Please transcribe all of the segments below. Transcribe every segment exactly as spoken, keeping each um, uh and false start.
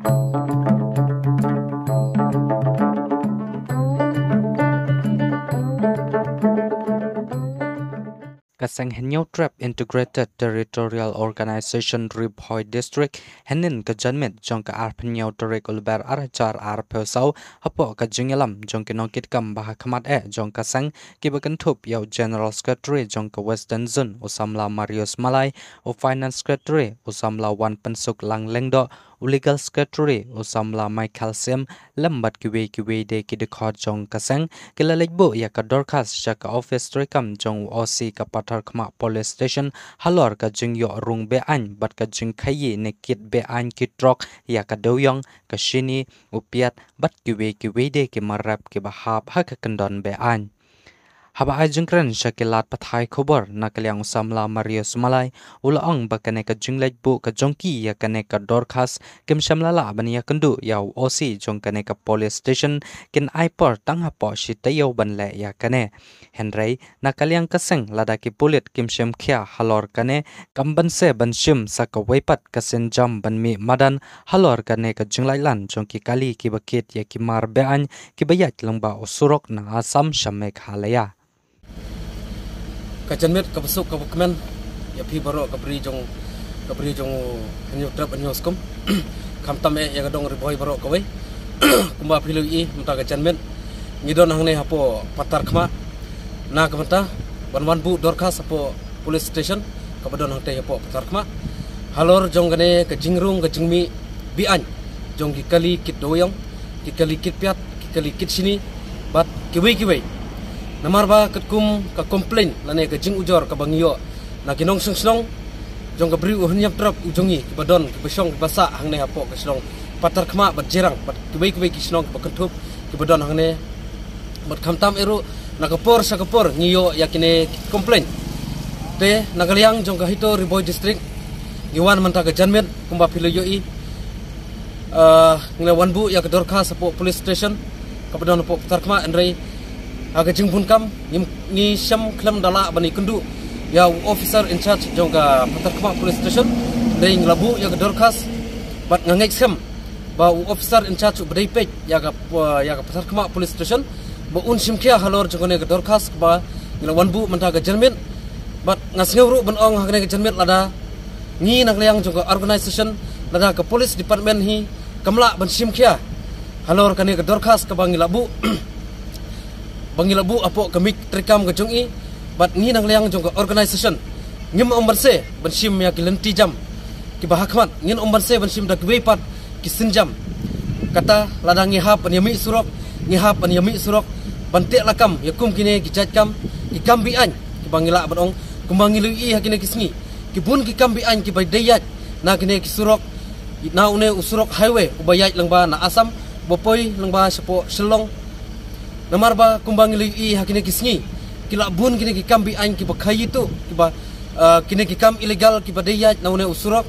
Ka seng Hynñiewtrep Integrated Territorial Organization Ri Bhoi District, hynnin ka janmiet jong ka arphew hynñiew tarik u Lber ar hajar arphew saw, hapoh ka jingïalam jong ki nongkitkam ba ha khmat eh jong ka seng, kiba kynthup ïa u General Secretary jong ka Western Zone u samla Marius Malai, u Finance Secretary u samla Wanpynsuklang Lyngdoh, u Legal Secretary u samla Michael Syiem, lem bad kiwei kiwei de ki dkhot jong ka seng, ki la leit buh ïa ka dorkhas sha ka office treikam jong u O C ka Patharkhmah Police Station, halor ka jingïoh rung be-aiñ bad ka jingkhaïi ne kit be-aiñ ki trok ïa ka dewiong, ka shini, u piat bad kiwei kiwei de ki mar rep kiba hap ha ka kyndon be-aiñ. Haba ai jingkren sha ki lad pathai khubor, na ka liang u samla Marius Malai u la ong ba kane ka jingleit buh ka jong ki ïa kane ka dorkhas kim shym la lah ban ïakynduh ïa u O C jong kane ka police station, kin ai por tang hapoh shi taïew ban leh ïa kane. Hynrei na ka liang ka seng, lada ki pulit kim shim khia halor kane, kam banse ban shim sa kawei pat ka sienjam ban mih madan halor kane ka jinglaitlan jong ki kali kiba kit ïa ki mar be-aiñ kiba ïaid lyngba u surok na Assam sha Meghalaya. Ka janmiet kaba suk kaba kmen ïa phi baroh, ka bri jong, ka bri jong u Hynñiewtrep Hynñiewskum, khamtam eh ïa ka dong Ri Bhoi baroh kawei. Kumba phi la ïohi, mynta ka janmiet ngi don hangne hapoh Patharkhmah, na ka bynta ban wan buh dorkhas hapoh police station kaba don hangtei hapoh Patharkhmah, halor jong kane ka jingrung ka jingmih be-aiñ jong ki kali kit dewiong, ki kali kit piat, ki kali kit shini bad kiwei kiwei. Namar ba katkum ka complain lane ka jingujor kaba ngi ïoh na ki nongshong shnong jong ka bri u Hynñiewtrep u jong ngi, kiba don, kiba shong, kiba sah hangne hapoh ka shnong Patharkhmah bad Jirang bad kiwei kiwei ki shnong kiba kynthup kiba don hangne. Bad khamtam eh ruh, na ka por sha ka por ngi ïoh ïa kine ki complain. Te na ka liang jong ka HITO Ri Bhoi District, ngi wan mynta ka janmiet kumba phi la ïohi. Ah, ngi la wan buh ïa ka dorkhas hapoh police station kaba don hapoh Patharkhmah, hynrei ha ka jingbun kam ngi, ngi shem khlem da lah ban ïakynduh ïa u officer in charge jong ka Patharkhmah police station. Hynrei ngi la buh ïa ka dorkhas bad nga ngeit skhem ba u officer in charge u ba dei peit ïa ka, ïa ka Patharkhmah police station ba un shim khia halor jong kane ka dorkhas kaba ngi la wan buh mynta ka janmiet. Bad nga sngew ruh ban ong ha kane ka janmiet, lada ngi na ka liang jong ka organization, lada ka police department hi kam lah ban shim khia halor kane ka dorkhas kaba ngi la buh, ba ngi la buh hapoh ka miej treikam ka jong i, bad ngi na ka liang jong ka organization ngim ym banse ban shim ïa ki lynti jam kiba ha khmat, ngin ym banse ban shim da kiwei pat ki sienjam. Kata lada ngi hap ban ïamih surok, ngi hap ban ïamih surok ban teh lakam ïa kum kine ki jait kam, ki kam be-aiñ kiba ngi lah ban ong, kumba ngi la ïohi ha kine ki sngi, ki bun ki kam be-aiñ kiba dei ïaid na kine ki surok, na une u surok highway uba ïaid lyngba na Assam, ba poi lyngba shapoh Shillong. Namar ba kumba ngi la ïohi ha kine ki sngi, ki la bun kine ki kam be-aiñ kiba khaïi tuh, kiba, ah, kine ki kam illegal kiba dei ïaid na une u surok.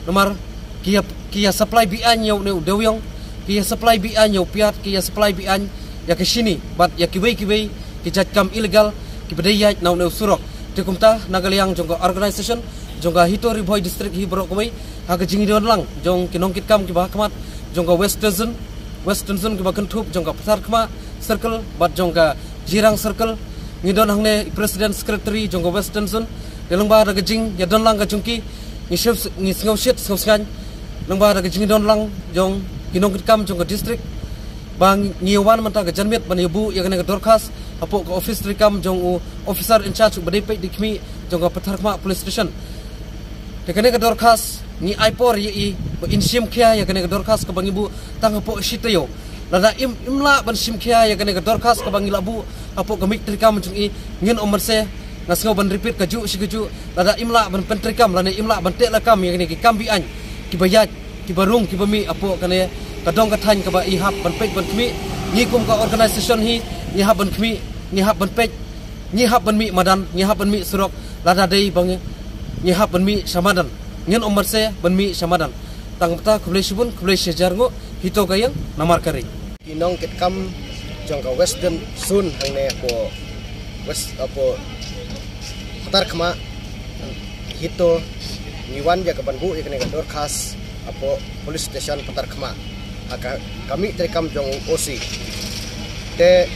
Namar ki ïa, ki ïa supply be-aiñ ïa une u dewiong, ki ïa supply be-aiñ ïa u piat, ki ïa supply be-aiñ ïa ka shini bad ïa kiwei kiwei ki jait kam illegal kiba dei ïaid na une u surok. Te kumta na ka liang jong ka organization jong ka HITO Ri Bhoi District hi baroh kawei, ha ka jingïadon lang jong ki nongkitkam kiba ha khmat jong ka Western Zone, Western Zone kiba kynthup jong ka Patharkhmah Circle bad jong ka Jirang Circle. Ngi don hangne i President Secretary jong ka Western Zone. Te lyngba da ka jingïadon lang ka jong ki, ngi sngew, ngi sngew shit sngew sngewsih lyngba da ka jingïadon lang jong ki nongkitkam jong ka district ba ngi wan mynta ka janmiet ban ïa buh ïa kane ka dorkhas hapoh ka office treikam jong u officer in charge uba dei peit dei khmih jong ka Patharkhmah Police Station. Te kane ka dorkhas ngi ai por ïa i ba in shim khia ïa kane ka dorkhas kaba ngi buh tang hapoh shi taïew. Lada im, im lah ban shim khia ïa kane ka dorkhas kaba ngi la buh hapoh ka miej treikam jong i, ngin ym banse, nga sngew ban repeat kajuh shi kajuh, lada im lah ban pyntreikam lane im lah ban teh lakam ïa kane ki kam be-aiñ kiba ïaid, kiba rung, kiba mih hapoh kane ka dong ka thaiñ kaba i hap ban peit ban khmih. Ngi kum ka organisation hi ngi hap ban khmih, ngi hap ban peit, ngi hap ban mih madan, ngi hap ban mih surok, lada dei ba ngi, ngi hap ban mih sha madan, ngin ym banse ban mih sha madan. Tang kata, khublei shibun, khublei shihajar nguh. HITO ka ïeng, namar ka ri. Ki nongkitkam jong ka Western Zone hangne hapoh West, hapoh Patharkhmah, HITO, ngi wan ïa ka ban buh ïa kane ka dorkhas Hapoh Police Station Patarkhmah, ha ka, ka mih treikam jong u O C. Te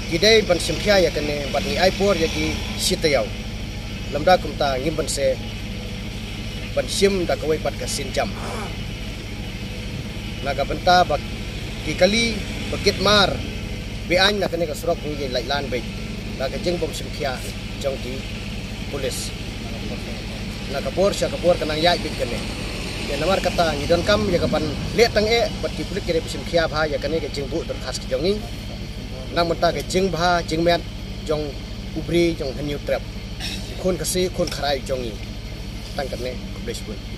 ki dei ban shim khia ïa kane bad ngi ai por ïa ki shi taïew. Lymda kumta ngim banse ban shim da kawei pat ka sienjam. Na ka bynta ba ki kali ba kit mar be-aiñ na kane ka surok, ngi ïa lait lan beit na ka jingbym shim khia jong ki pulit. Na ka por sha ka por ka nang ïaid beit kane. Ïa namar kata ngi donkam ïa ka ban leh tang eh bad ki pulit ki dei ban shim khia bha ïa kane ka jingbuh dorkhas ka jong ngi. Nang mynta ka jingbha jingmiat jong u briew jong Hynñiew Trep, khun Khasi khun Khrai jong ngi. Tang katne, khublei shibun.